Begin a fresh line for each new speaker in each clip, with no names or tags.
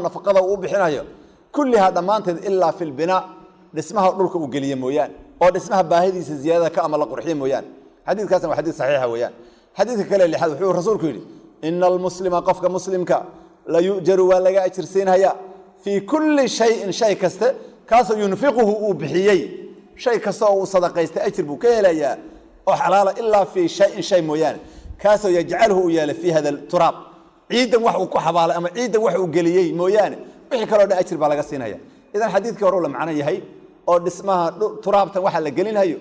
Nafaqada uu bixinayo kullihaa dhammaanteed ilaa fi lbinaa, dhismaha dhulka uu geliye mooyaan, oo dhismaha baahidiisa ziyaadada ka ama la qurxiye mooyaan. Xadiidkaasna waa xadiid saxiixa weeyaan. Xadiidka kale lixaad, wuxuu rasuulku yidhi: ina almuslima, qofka muslimka, la yu'jaru, waa laga ajirsiinhayaa, fii kulli shayin, shay kaste kaasoo yunfiquhu, uu bixiyey, shay kasta oo uu sadaqaystay ajir buu ka helayaa oo xalaala, ilaa fii shayin, shay mooyaane, kaasoo yajcalhu, uu yeelay, fii hada turaab, ciidan wax uu ku xabaalay ama ciidan wax uu geliyey mooyaane, wixii kaloo dhan ajir baa laga siinaya. Idan xadiidkii hore uu la macno yahay oo dhismaha turaabtan waxa la gelinhayo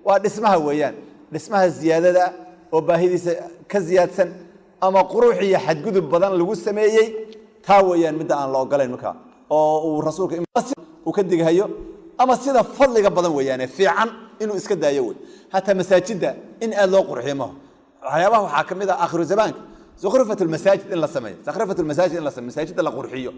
waa dhismaha weeyaan, dhismaha ziyaadada oo baahidiisa ka ziyaadsan ama qurux iyo xadgudub badan lagu sameeyey, taa weeyaan midda aan la ogolayn markaa oo uu rasuulka uu ka dighayo, ama sida fadliga badan weeyaane fiican inuu iska daayo wey. Hataa masaajidda in aad loo qurxiyo maho. Waxyaabaha waxaa ka mid ah aakhiru zamaanka zukhrifat lmasaajid in la sameeyo, zakhrifat lmasaajid in la sameyo, masaajidda la qurxiyo,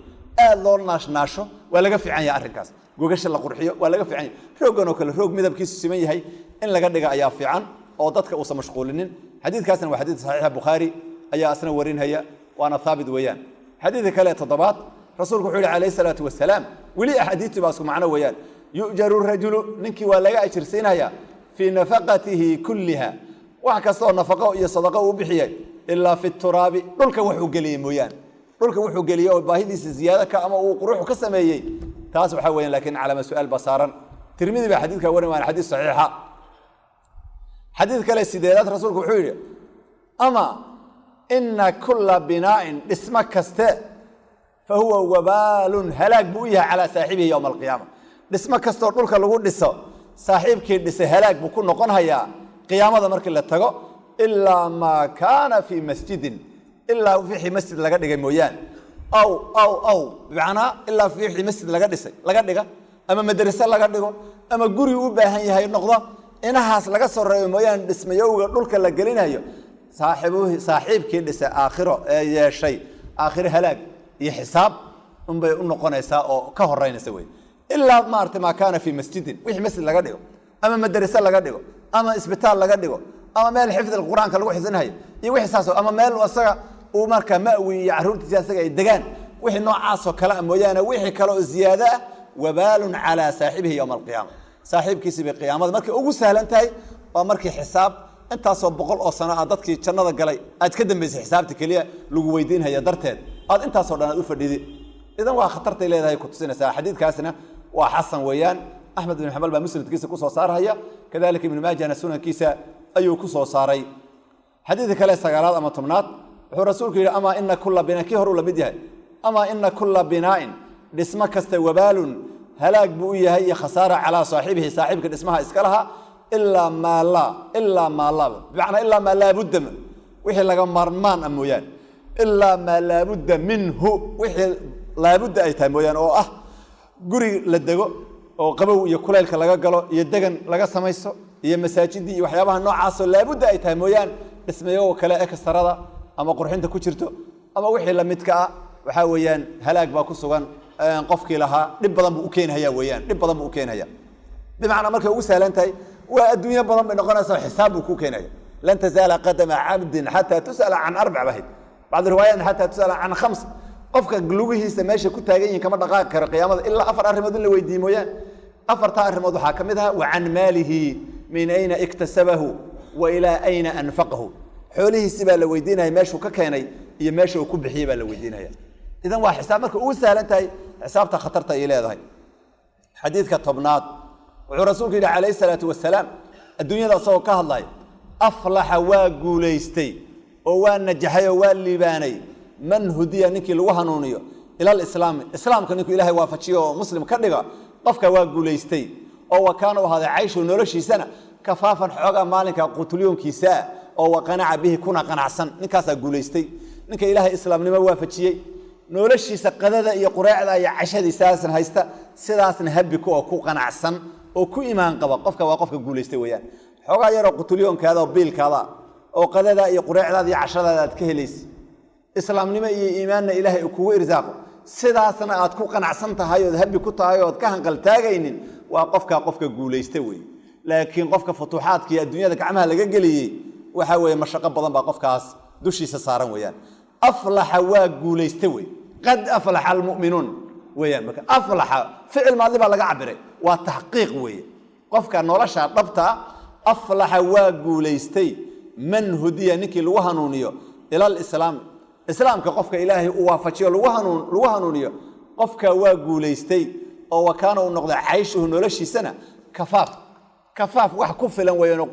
aad loo naashnaasho, waa laga fiican yahay arrinkaas. Gogasha la qurxiyo waa laga fiican yahay. Rooggan oo kale, roog midabkiisu siman yahay in laga dhiga ayaa fiican oo dadka uusan mashquulinin. Xadiidkaasna waa xadiid saxiixa, Bukhaari ayaa asna warinhaya, waana haabit weeyaan. Xadiidka kale toddobaad, rasuulku wuxuu yihi calayhi salaatu wasalaam, weli axaadiistii baa isku macno weeyaan: yu'jaru rajulu, ninkii waa laga ajirsiinhayaa, fii nafaqatihi kulliha, wax kasta oo nafaqo iyo sadaqo uu bixiyay, ilaa fi turaabi, dhulka wuxuu geliyey mooyaane, dhulka wuxuu geliyey oo baahidiisa ziyaado ka ama uu quruxu ka sameeyey, taas waxaa weyan laakiin calaama su-aal baa saaran. Tirmidi baa xadiidka warin, waana xadiis saxiixa. Xadiid kale sideedaad, rasuulku wuxuu yidhi: ama ina kula binaa'in, dhismo kaste, fa huwa wabaalun, halaag buu u yahay, calaa saaxibihi yowma alqiyaama. Dhismo kastoo dhulka lagu dhiso, saaxiibkii dhisay halaag buu ku noqon hayaa qiyaamada markii la tago, ilaa maa kaana fii masjidin, ilaa wixii masjid laga dhigay mooyaane, aw bimacnaa ilaa wixii masjid laga dhisay laga dhiga ama madrase laga dhigo ama guri u baahan yahay noqdo, inahaas laga soo reebo mooyaane, dhismayowga dhulka la gelinayo saaxiibkii dhisay aakhiro ee yeeshay, aakhiro halaag iyo xisaab unbay u noqonaysaa oo ka horeynaysa wey. Ilaa maarata maa kaana fii masjidin, wixii masjid laga dhigo ama madrase laga dhigo ama isbitaal laga dhigo ama meel xifdi qur-aanka lagu xifdinayo iyo wixii saas, ama meel asaga uu markaa ma'wi iyo carruurtiisi asaga ay degaan, wixii noocaasoo kale a mooyaane, wixii kale oo ziyaado ah, wabaalun calaa saaxibihi yowma alqiyaama, saaxiibkiisi bay qiyaamada markay ugu sahlan tahay waa markii xisaab intaasoo 100 oo sano ah dadkii jannada galay aad ka dambaysay, xisaabta keliya lagu weydiinhaya darteed aad intaasoo dhan aad u fadhidi. Idan waa khatartay leedahay ku tusinaysaa. Xadiidkaasna waa xasan weeyaan. Axmed bin Xambal baa musnadkiisa ku soo saarhaya, kadalika Ibnu Maajahna sunankiisa ayuu ku soo saaray. Xadiidka kale sagaalaad ama 10aad, wuxuu rasuulku yidhi: amaa ina kula bina, kii horuu la mid yahay, amaa ina kula binaa'in, dhismo kasta, wabaalun, halaag buu u yahay iyo khasaara, calaa saaxibihi, saaxiibka dhismaha iska lahaa, ilaa maa laa, ilaa maa laa, bimacnaa ilaa maa laabudda, wixii laga maarmaan ah mooyaane, ilaa maa laabudda minhu, wixii laabudda ay tahay mooyaane, oo ah guri la dego oo qabow iyo kulaylka laga galo iyo degan laga samayso iyo masaajidii iyo waxyaabaha noocaasoo laabudda ay tahay mooyaane, dhismayoga kale ekastarada ama qurxinta ku jirto ama wixii lamidka ah, waxaa weeyaan halaag baa ku sugan qofkii lahaa, dhib badan buu u keenhaya weeyaan, dhib badan buu u keenhaya. Bimacnaa markay ugu sahlan tahay waa adduunyo badan bay noqonaysaa, xisaab buu ku keenaya. Lan tazaala qadama cabdin xataa tus'ala can arbac bahayd, bacd riwaayaat xataa tus'ala can khams. Qofka lugihiisa meesha ku taagan yihin kama dhaqaaqi karo qiyaamada ilaa afar arrimood in la weydiiyo mooyaane. Afartaa arrimood waxaa ka mid ahaa: wa can maalihi, min ayna iktasabahu wa ilaa ayna anfaqahu. Xoolihiisi baa la weydiinaya, meeshuu ka keenay iyo meesha uu ku bixiyey baa la weydiinaya. Idan waa xisaab markay ugu sahlan tahay, xisaabta khatarta ay leedahay. Xadiidka 10aad, wuxuu rasuulku yidhi calayhi salaatu wasalaam, adduunyada isagoo ka hadlaya: aflaxa, waa guulaystay oo waa najaxay oo waa liibaanay, man hudiya, ninkii lagu hanuuniyo, ila alislaami, islaamka ninkuu Ilaahay waafajiyo oo muslim ka dhiga, qofka waa guulaystay, oo wa kaana, u ahaaday, cayshu, noloshiisana, kafaafan, xoogaa maalinka qutulyoonkiisaa, oo wa qanaca bihi, kuna qanacsan, ninkaasaa guulaystay. Ninka Ilaahay islaamnimo waafajiyey, noloshiisa qadada iyo qureecda iyo cashadiisaasna haysta, sidaasna habi ku oo ku qanacsan oo ku imaan qaba, qofka waa qofka guulaystay weeyaan. Xoogaa yaroo qutulyoonkaada oo biilkaada oo qadada iyo qureecdaada iyo cashadaada aad ka helaysa, islaamnimo iyo iimaanna Ilaahay uu kugu irsaaqo, sidaasna aad ku qanacsan tahay ood habi ku tahay ood ka hanqaltaagaynin, waa qofkaa qofka guulaysta weeye. Laakiin qofka futuuxaadka iyo adduunyada gacmaha laga geliyey, waxaa weeye mashaqo badan baa qofkaas dushiisa saaran weeyaan. Aflaxa, waa guulaysta wey. Qad aflaxa almu'minuun weeyaan. Marka aflaxa ficil maadi baa laga cabiray, waa taxqiiq weeye. Qofka nolosha dhabta aflaxa waa guulaystay man hudiya, ninkii lagu hanuuniyo ila alislaam, islaamka qofka Ilaahay uu waafajiyo lagu hanuuniyo, qofka waa guulaystay. Oo wakaana uu noqday cayshuhu noloshiisana kafaaf, kafaaf wax ku filan weeyaan,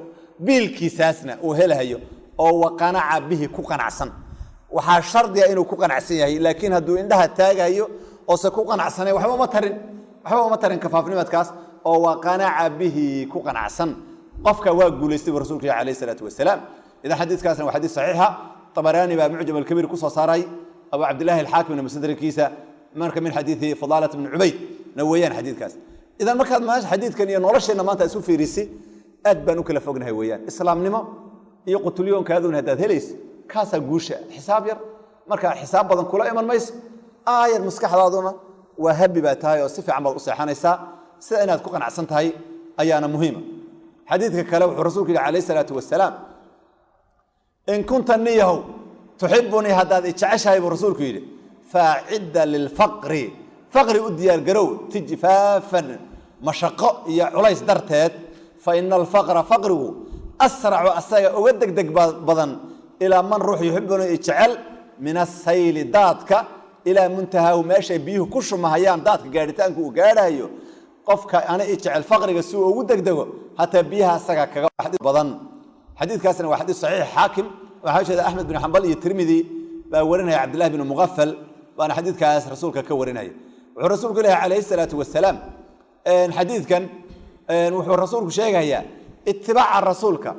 biilkiisaasna uu helahayo, oo waqanaca bihi ku qanacsan. Waxaa shardiga inuu ku qanacsan yahay, laakiin hadduu indhaha taagayo oose ku qanacsanayn waxba uma tarin, waxba uma tarin kafaafnimadkaas. Oo waqanaca bihi ku qanacsan, qofka waa guulaystay buu rasuulku yahay calayhi salaatu wasalaam. Idan xadiiskaasna waa xadiis saxiixa. Tabaraani baa Mucjam Alkabiir ku soo saaray, Abu Cabdillahi Alxaakimna mustadrikiisa, marka min xadiidi Fadaalat bni Cubayd na weeyaan xadiidkaas. Idan markaad maasha xadiidkan iyo nolosheenna maanta isu fiirisi, aad baan u kala fognahay weeyaan. Islaamnimo iyo qutulyoonkaaduna haddaad helayso, kaasaa guusha. Xisaab yar marka xisaab badan kula iman mayso, aayar maskaxdaaduna waa habi baa tahay oo si fiican baad u seexanaysaa. Sida inaad ku qanacsan tahay ayaana muhiima. Xadiidka kale wuxuu rasuulku yidhi calayhi salaatu wasalaam: in kunta niyahow tuxibunii, haddaad ijeceshahay buu rasuulku yidhi, faacidda lilfaqri, faqri u diyaargarow, tijfaafan mashaqo iyo culays darteed. Fa ina alfaqra faqrigu asracu asaga uga degdeg badan ilaa man ruux yuxibunii ijecel min asayli daadka ilaa muntahaahu, meeshay biyuhu ku shumahayaan daadka gaadhitaanku uu gaadhayo. Qofka ana ijecel faqriga si uu ugu degdego hataa biyaha asaga kaga badan. Xadiidkaasna waa xadiis saxiix. Xaakim waxaa jeeda Axmed bin Xambal iyo Tirmidi baa warinaya, Cabdillahi bin Muqafal baana xadiidkaas rasuulka ka warinaya. Wuxuu rasuulku leeyahay calayhi salaatu wasalaam, xadiidkan wuxuu rasuulku sheegayaa itibaaca rasuulka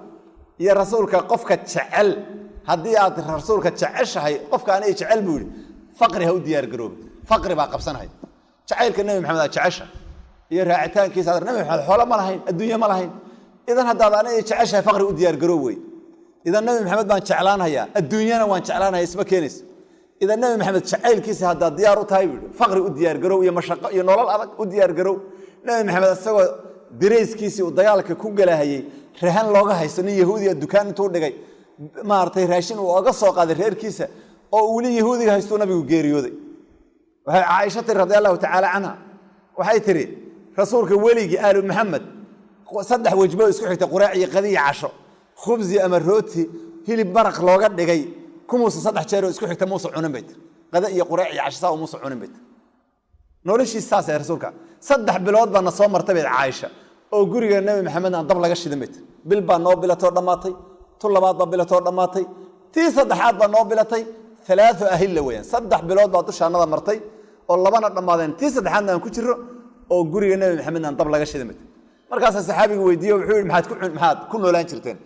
iyo rasuulka qofka jecel. Haddii aad rasuulka jeceshahay, qofka ana jecel buu yidhi, faqri ha u diyaargaroobi, faqri baa qabsanaya. Jacaylka Nebi Maxamed aad jecesha iyo raacitaankiisa, Nabi Maxamed xoolo ma lahayn, adduunye ma lahayn. Idan haddaad aniga jeceshahay, faqri u diyaargaroob wey. Idan Nabi Maxamed baan jeclaanhayaa, adduunyana waan jeclaanhaya, isma keenayso. Idan Nabi Maxamed jacaylkiisa haddaad diyaar u tahay buu yidhi, faqri u diyaargarow iyo mashaqo iyo nolol adag u diyaargarow. Nabi Maxamed isagoo dirayskiisii uu dagaalka ku galahayey rahan looga haysto, nin yahuudiya dukaan intuu dhigay maaragtay raashin uu oga soo qaaday reerkiisa oo weli yahuudiga haystuu nabigu geeriyooday. Waxay Caaisha tiri radi allahu tacaala canha, waxay tiri rasuulka weligii aalu Maxamed saddex wejbo isku xigta, quraac iyo qadi iyo casho, khubsi ama rooti hilib maraq looga dhigay kumuusa saddex jeeroo isku xigta muusa cunin bay tiri. Qada iyo quraac iyo casho saa muusa cunin bay tiri. Noloshiis saas ee rasuulka 3 bilood baa na soo martay bay Caaisha oo guriga Nabi Maxamed aan dab laga shidan bay tiri. Bil baa noo bilatoo dhammaatay, tu labaad baa bilatoo dhammaatay, tii saddexaad baa noo bilatay. 3 ahilla weeyaan, 3 bilood baa dushaanada martay oo labana dhammaadeen, tii saddexaadna aan ku jirro oo guriga Nabi Maxamed aan dab laga shidan bay tiri. Markaasaa saxaabigu weydiiye, wuxuu yidhi maxaad ku noolaan jirteen?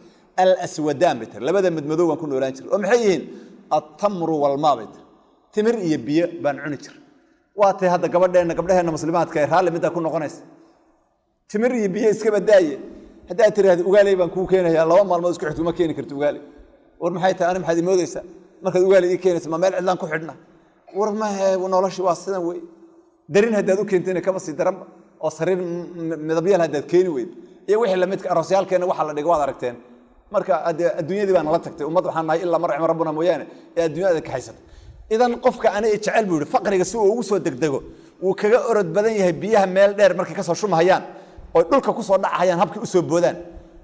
Al aswadaan bay tiri, labada madmadow baan ku noolaan jiray. Oo maxay yihiin? Attamru walmaa bay tiri, timir iyo biyo baan cuni jir. Waa tay hadda gabadheenna gabdhaheenna muslimaadka ee raalli middaa ku noqonaysa, timir iyo biyo iska badaaye. Haddaad tiraahdo ugaaley baan kuu keenayaa, 2 maalmood isku xigto uma keeni karti ugaali. War maxay tahay, ani maxaad imoodaysaa markaad ugaali ii keenaysa? Ma meel cidlaan ku xidhna? War mahe, noloshii waa sidan wey. Darin haddaad u keentayna kama sii daranba, oo sariir midabyaal haddaad keeni weyd iyo wixii lamidka aroosyaalkeenna waxa la dhigay waad aragteen. Marka adduunyadii baa nala tagtay, ummad waxaan nahay ilaa man raxima rabbuna mooyaane ee adduunyada kaxaysatay. Idan qofka ani jecel buu yidhi, faqriga si uu ugu soo degdego wuu kaga orod badan yahay biyaha meel dheer markay kasoo shumahayaan oo dhulka kusoo dhacayaan, habkii usoo boodaan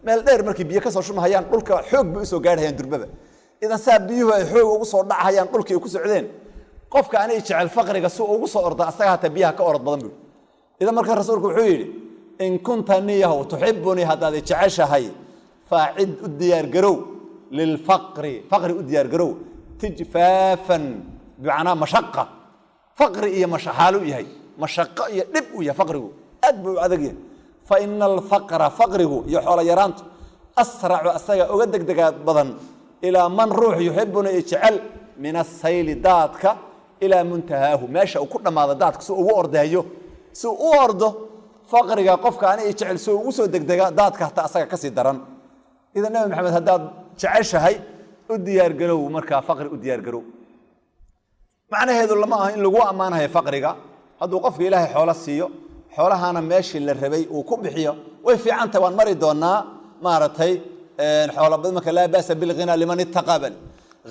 meel dheer markay biyo kasoo shumahayaan dhulka xoog bay usoo gaadhayaan durbaba. Idan saa biyuhu ay xoog ugu soo dhacayaan dhulkii ay ku socdeen, qofka ani jecel faqriga si uu ugu soo orda asaga hataa biyaha ka orod badan buu. Idan marka rasuulku wuxuu yidhi in kunta niyahow tuxibunii, haddaad jeceshahay, faacid u diyaargarow lilfaqri, faqri u diyaargarow, tijfaafan bimacnaa mashaqa, faqri iyo mashaxaalu yahay, mashaqo iyo dhib uu yahay faqrigu, aad buu u adag yahay. Fa ina alfaqra faqrigu iyo xoolo yaraantu asracu asaga uga degdegaa badan ilaa man ruux yuxibuna i jecel min asayli daadka ilaa muntahaahu, meesha uu ku dhammaado daadka si ugu ordayo, si u ordo faqriga qofka ani i jecel si ugu soo degdega daadka hataa asaga kasii daran. Idan Nabi Maxamed haddaad jeceshahay u diyaargarow, markaa faqri u diyaargarow. Macnaheedu lama aha in lagu ammaanayo faqriga. Hadduu qofka Ilaahay xoolo siiyo, xoolahana meeshii la rabay uu ku bixiyo, way fiican tahay. Waan mari doonaa maaragtay xoola marka laa ba'sa bilghina liman ittaqaa, bal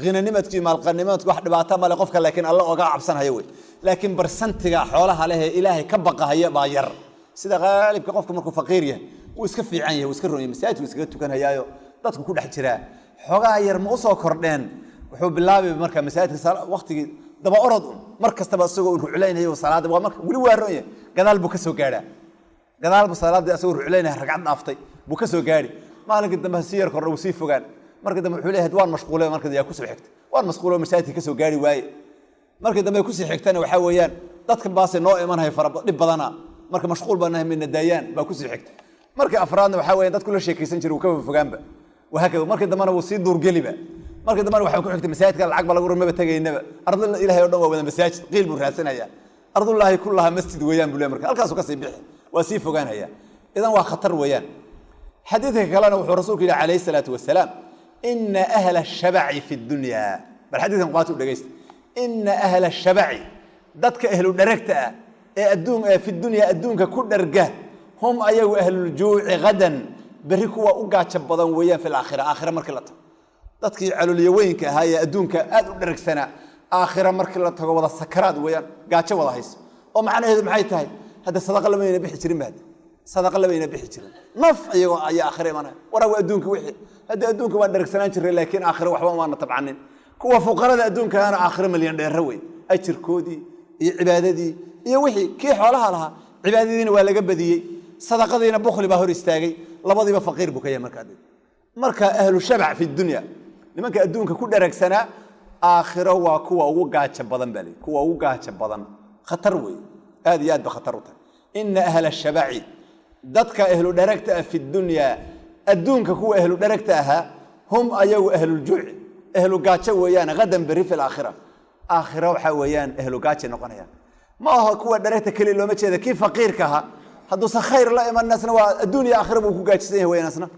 ghinanimadku iyo maalqanimadku wax dhibaato male qofka laakiin Alla oga cabsanhayo wey. Laakiin barsantiga xoolaha leh ee Ilaahay ka baqahaya baa yar. Sida qaalibka qofka markuu faqiir yahay wuu iska fiican yahay, wuu iska roon yahay, masaajidku iskaga tukanayaayo, dadku ku dhex jiraa. Xogaa yar ma u soo kordheen, wuxuu bilaabay marka masaajidka waqtigii daba orod un mar kastaba isagoo ruclaynayo salaada, waa marka weli waa roon yahay, gadaal buu ka soo gaadhaa, gadaal buu salaadii asagoo ruclaynaya ragcad dhaaftay buu ka soo gaadhi. Maalinka dambe si yar kordha wuu sii fogaan. Marka dambe wuxuu leeyahay waan mashquulay, marka yaa ku soo xigta, waan mashquulay masaajidka ka soo gaadhi waaye. Marka dambe ku sii xigtana waxaa weeyaan dadka baase noo imanaya fara dhib badana, marka mashquul baan nahay midna daayaan baa ku sii xigta. Marka afraadna waxaa weeyaan dadku la sheekaysan jiray wuu ka fogaanba, wahaakada. Marka dambena wuu sii duurgeliba. Marka dambena waxaa ku xigta masaajidka lacag baa lagu rumaba tegaynaba, ardada Ilaahay oo dhan waa wada masaajid, qiil buu raadsanayaa, ardullaahi kullaha masjid weeyaan buu leeyahay. Marka halkaasuu kasii bixi, waa sii fogaanaya. Idan waa khatar weeyaan. Xadiidka kalena wuxuu rasuulku yidhi calayhi salaatu wasalaam ina ahla ashabaci fi dunya. Bal xadiidkan qaati u dhegeysta. Ina ahla ashabaci, dadka ehlu dharagta ah ee adduun fi dunya adduunka ku dharga, hum ayagu ahluljuuci hadan, berri kuwa u gaajo badan weeyaan fi laakhira, aakhira markii la tago. Dadkii caloolyaweynka ahaa ee adduunka aad u dharagsanaa aakhira markii la tago wada sakaraad weeyaan, gaajo wada hayso. Oo macnaheedu maxay tahay? Hadda sadaqa lamayna bixi jirin ba, hadda sadaqa lamayna bixi jirin, naf iyagoo ayaa aakhira imanaya. Waraagu adduunka wixii hadda adduunka waan dharagsanaan jiray, laakiin aakhira waxba maana tabcanin. Kuwa fuqarada adduunkaana aakhira malyan dheerro wey, ajirkoodii iyo cibaadadii iyo wixii kii xoolaha lahaa cibaadadiina waa laga badiyey, sadaqadiina bukhli baa hor istaagay, labadiiba faqiir buu ka yahay. Marka marka ahlu shabac fi dunya, nimanka adduunka ku dharagsanaa aakhiro waa kuwa ugu gaajo badan baa leeyahy, kuwa ugu gaajo badan. Khatar wey, aad iyo aad ba khatar u tahay. Ina ahla shabaci, dadka ahlu dharagta ah fi dunya adduunka kuwa ahlu dharagta ahaa, hum ayagu ahluljuuci, ahlu gaajo weeyaan, hadan berri fi laakhira, aakhira waxaa weeyaan ahlu gaajay noqonayaan. Ma aha kuwa dharagta keliya looma jeeda, kii faqiirka ahaa hadduusan khayr la imanin asna waa adduun iyo aakhira buu ku gaajisan yahay weyaan. Asna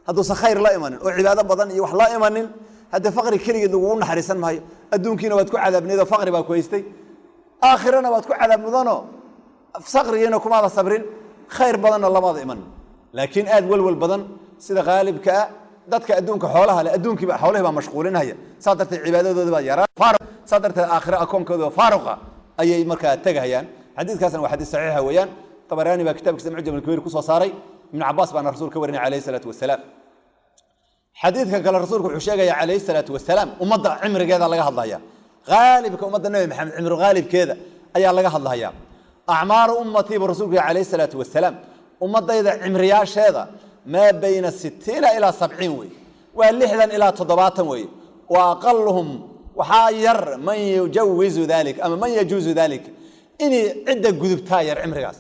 hadduusan khayr la imanin oo cibaado badan iyo wax la imanin, haddee faqri keligeed lagugu naxariisan maayo. Adduunkiina waad ku cadaabneed oo faqri baa ku haystay, aakhirana waad ku cadaab mudanoo faqrigiina kumaada sabrin, khayr badanna lamaada imanin. Laakiin aad walwal badan sida qaalibka ah dadka adduunka xoolaha leh, adduunkiiba xoolihii baa mashquulinaya, saa darteed cibaadadooda baa yaraa, saa darteed aakhira akoonkooda faaruqa ayay markaa tegahayaan. Xadiidkaasna waa xadiis saxiixa weeyaan. Tabaraani baa kitaabkiisa Mucjam al-Kabiir ku soo saaray, Ibn Cabbaas baana rasuulka ka warinay calayhi salaatu wasalaam. Xadiidka kale rasuulku wuxuu sheegaya calayhi salaatu wasalaam ummadda cimrigeeda laga hadlaya, qaalibka ummadda Nabi Maxamed cimri qaalibkeeda ayaa laga hadlaya. Acmaaru ummatii buu rasuulku yihi calayhi salaatu wasalaam, ummadayda cimriyaasheeda maa bayna 60 ilaa 70 wey, waa 60 ilaa 70 wey. Wa aqaluhum waxaa yar man yujawizu dalik ama man yajuuzu dalik, inay cidda gudubtaa yar cimrigaas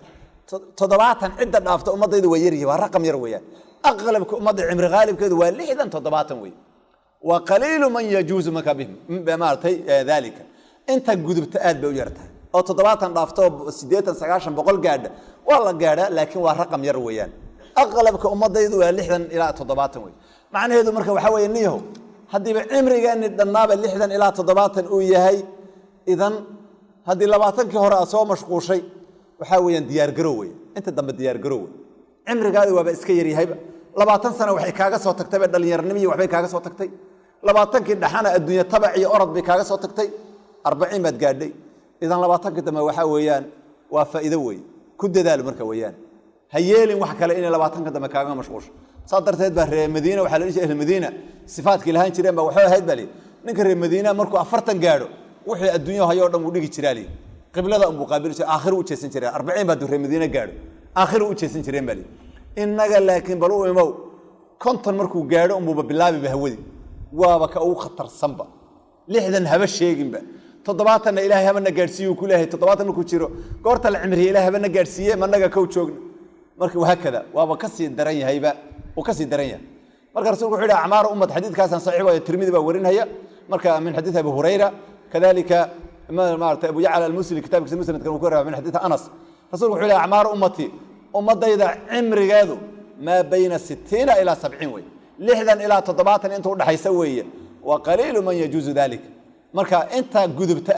70 cidda dhaafta ummadaydu waa yaryihi, waa raqam yar weeyaan. Aqlabka ummadda cimri qaalibkeedu waa 60 70 wey. Wa qaliilu man yajuuzu marka bihim maaragtay dalika, inta gudubta aad bay u yar tahay oo 70 dhaafto 80 90 100 gaadha waa la gaadhaa, laakiin waa raqam yar weeyaan. Aqlabka ummadaydu waa 60 ilaa 70 wey. Macnaheedu marka waxaa weeye niyahow, haddiiba cimrigeeni dhannaaba 60 ilaa 70 uu yahay, idan haddii 20kii hore aad soo mashquushay waxaa weeyaan diyaargarow wey, inta dambe diyaargarow wey. Cimrigaadi waaba iska yaryahayba, 20 sano waxay kaaga soo tagtayba dhallinyarnimo iyo waxbay kaaga soo tagtay, 20kii dhaxana adduunya tabac iyo orod bay kaaga soo tagtay, 40 baad gaadhay. Idan 20kii dambe waxaa weeyaan waa faa'iido wey, ku dadaal marka weeyaan, ha yeelin wax kale inay 20ka dambe kaaga mashquusho. Saa darteed baa reer Madiina waxaa la dhihi jiray ahlu Madiina sifaadkii lahaan jireen baa waxay ahayd baa lihi, ninka reer Madiina markuu 40 gaadho wixii adduunyo hayo oo dhan wuu dhigi jiraa lihi, qiblada unbuu qaabili jiray, aakhiro u jeesan jireen. 40 baa reer Madiina gaadho aakhiro u jeesan jireen baa lihi. Innaga laakiin bal u imow 50 markuu gaadho unbuuba bilaabiba hawadii, waaba ka ugu khatarsanba. 60 haba sheeginba, 70na Ilaahay habana gaadhsiiye ku leeyahay. 70 markuu jiro goorta la cimriye Ilaahay habana gaadhsiiye, managa kow joogna marka wahaakada waaba ka sii daran yahayba, uu ka sii daran yahay. Marka rasuulku wuxuu yidhi acmaaru ummad, xadiidkaasaan saxiix waayo, Tirmidi baa warinaya marka min xadiid Abi Hurayra, kadalika maaragtay Abu Yacla al-Musli kitaabkiisa musnadkan uu ku warramay min xadiid Anas. Rasuulku wuxuu yidhi acmaaru ummati, ummadayda cimrigeedu maa bayna 60 ilaa 70 wey, 60 ilaa 70 inta u dhaxaysa weeye. Wa qaliilu man yajuuzu dalik, marka inta gudubta